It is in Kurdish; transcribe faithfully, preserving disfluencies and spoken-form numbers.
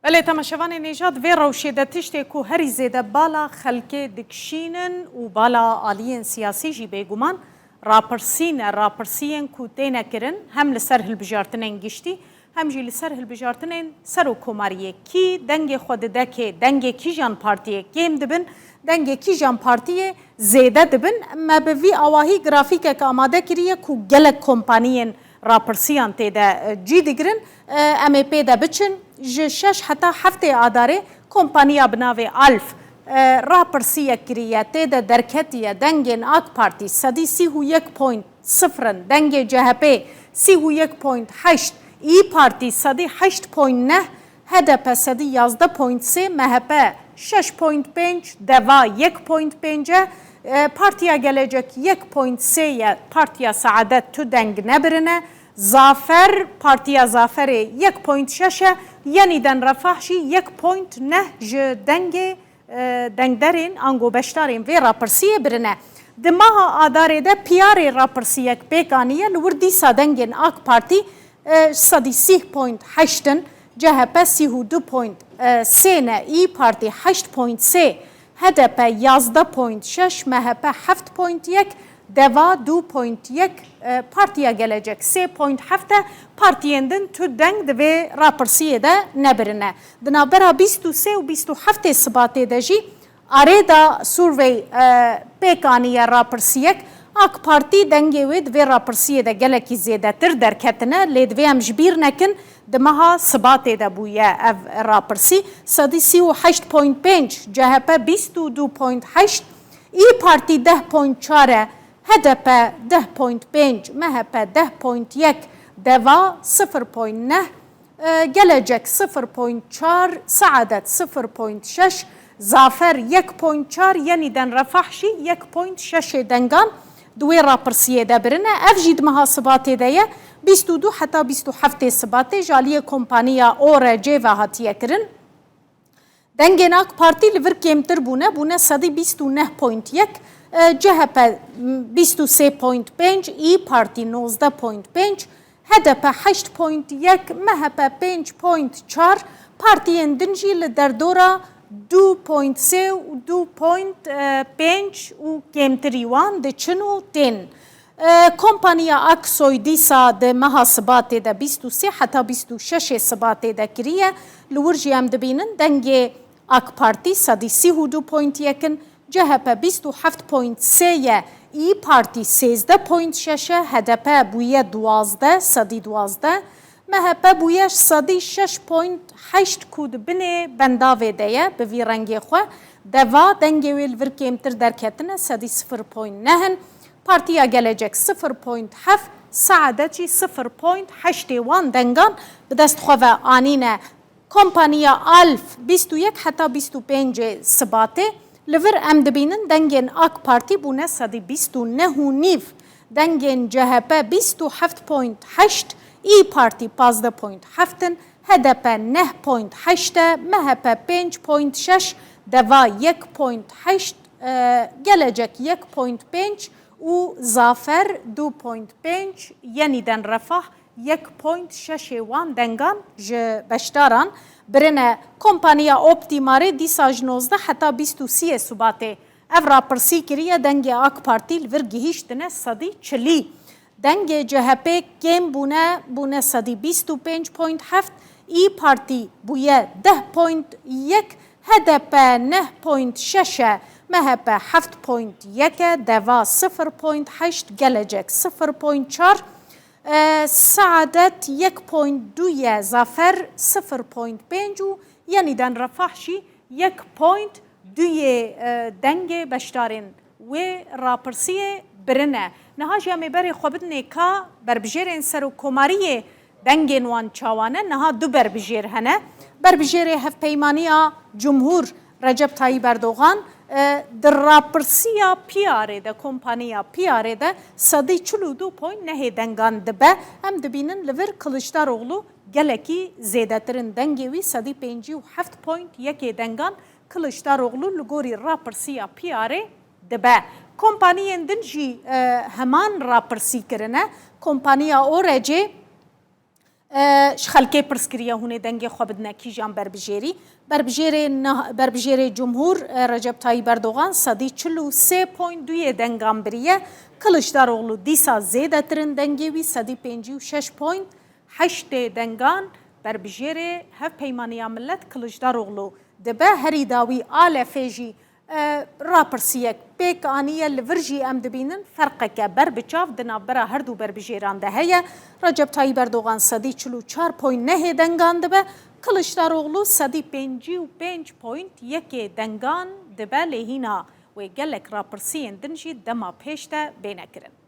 Belê, temaşevanê nêja, di vê rewşê de tiştê ku herî zêde bala xelkê dikişînin û bala aliyên siyasî jî bêguman rapirsî ne, rapirsiyên ku têne kirin hem li ser hilbijartinên giştî hem jî li ser hilbijartinên serokkomariyê. Kî dengê xwe dide kê, dengê kîjan partiyê kêm dibin, dengê kîjan partiyê zêde dibin. Me bi vî awahî grafîkek amade kiriye ku gelek kompaniyên rapirsiyan tê de, e, cî digirin. E, em ê pê de biçin. Ji şeş heta heftê Adarê kompaniya bi navê Alf, e, rapirsiyek kiriye, tê de derketiye. Dengên AK Partî sedî sî û yek point sifir in, dengê C H P sî û yek point heşt, İYİ Partî sedî heşt point neh, H D P sedî yazdeh point sê, M H P şeş point pênc, Deva yek point pênc e, e, Partiya Gelecek yek point sê ye, Partiya Saadet tu deng nebirine, Zafer, Partiya Zaferê yek point şeş e, Yenîden Refah jî yek point neh ji dengê, e, dengderên ango beşdarên vê rapirsiyê birine. Di meha Adarê de piyarê rapirsiyek pêk aniye, li wir dîsa dengên AK Partî, e, sedî sîh point heşt in, C H P sîh û du point sê ne, İYİ Partî heşt point sê, H D P yazdeh point şeş, M H P heft point yek, Deva du point yek, e, Partiya Gelecek sê point heft e, partiyên din tu deng di vê rapirsiyê de nebirine. Di navbera bîst û sê û bîst û heftê Sibatê de jî Arêda Survey, e, pêk aniye rapirsiyek, AK Partî dengê wê di vê rapirsiyê de gelekî zêdetir derketine, lê divê em ji bîr nekin, di meha Sibatê de bûye ev rapirsî, sedî sî û heşt point pênc, C H P bîst û du point heşt, İYİ Partî deh point çar e, H D P deh point pênc, M H P deh point yek, Deva sifir point neh, e, Gelecek sifir point çar, Saadet sifir point şeş, Zafer yek point çar, Yenîden Refah jî yek point şeş ê dengan di wê rapirsiyê de birine. Ev jî di meha Sibatê de ye. Bîst û du heta bîst û heftê Sibatê ji aliyê kompaniya O R C ve hatiye kirin. Dengên AK Partî li vir kêmtir bûne, bûne sedî bîst û neh point yek, e, C H P bîst û sê point pênc, İYİ Partî nozdeh point pênc, H D P heşt point yek, M H P pênc point çar, partiyên din jî li derdora du point sê û du point pênc û kêmtirî wan diçin û tên. E, kompaniya Aksoy dîsa di meha Sibatê de bîst û sê heta bîst û şeş ê Sibatê de kiriye. Li wir jî em dibînin dengê AK Partî sedî sî û du point yek in, C H P bîst û heft point sê ye, İYİ Partî sêzdeh point şeş e, H D P bûye duwazdeh, sedî duwazdeh, M H P bûye sedî şeş point heşt ku di binê bendavê de ye, bi vî rengê xwe. Deva dengê wê li vir kêmtir derketine, sedî sifir point neh in. Partiya Gelecek sifir point heft, Saadet jî sifir point heşt ê wan dengan bi dest xwe ve anîne. Kompaniya Alf bîst û yek heta bîst û pêncê Sibatê, li vir em dibînin dengên AK Partî bûne sedî bîst û neh û nîv, dengên C H P bîst û heft point heşt, İYİ Partî pazdeh point heft in, H D P neh point heşt e, M H P pênc point şeş, Deva yek point heşt, e, Gelecek yek point pênc û Zafer du point pênc, Yenîden Refah yek point şeş ê wan dengan ji beşdaran birine. Kompaniya Optimarê dîsa ji nozdeh heta bîst û sê ê Sibatê ev rapirsî kiriye, dengê AK Partî li vir gihîştine sedî çilî. Dengê C H P kêm bûne, bûne sedî bîst û pênc point heft, İYİ Partî bûye deh point yek, H D P neh point şeş e, M H P heft point yek e, Deva sifir point heşt, Gelecek sifir point çar, e, Saadet yek point du ye, Zafer sifir point pênc û Yenîden Refah jî yek point du yê, e, dengê beşdarên wê rapirsiyê birine. Niha jî em ê berê xwe bidinê ka berbijêrên serokkomariyê dengên wan çawa ne. Niha du berbijêr hene. Berbijêrê Hevpeymaniya Cumhur Recep Tayyip Erdogan, e, di rapirsiya P R ê de, kompaniya P R ê de sedî çil û du point neh ê dengan dibe. Em dibînin li vir Kiliçdaroglu gelekî zêdetir in. Dengê wî sedî pêncî û heft point yek ê dengan Kiliçdaroglu li gorî rapirsiya P R ê dibe. Kompaniyên din jî, e, heman rapirsî kirine. Kompaniya O R C, E, ji xelkê pirs kiriye hûn ê dengê xwe bidine kîjan berbijêrî. Berbijêrê nah-, berbijêrê Cumhur, e, Recep Tayyip Erdogan sedî çil û sê point duyê dengan biriye. Kiliçdaroglu dîsa zêdetir in dengê wî, sedî pêncî û şeş point heştê dengan berbijêrê Hevpeymaniya Millet Kiliçdaroglu dibe. Herî dawî Alefê jî e, rapirsiyek pêk aniye, li vir jî em dibînin ferqeke ber bi çav di navbera her du berbijêran de heye. Recep Tayyip Erdogan sedî çil û çar point nehê dengan dibe, Kiliçdaroglu sedî pêncî û pênc point yekê dengan dibe, lê hîna wê gelek rapirsiyên din jî dema pêş de bêne kirin.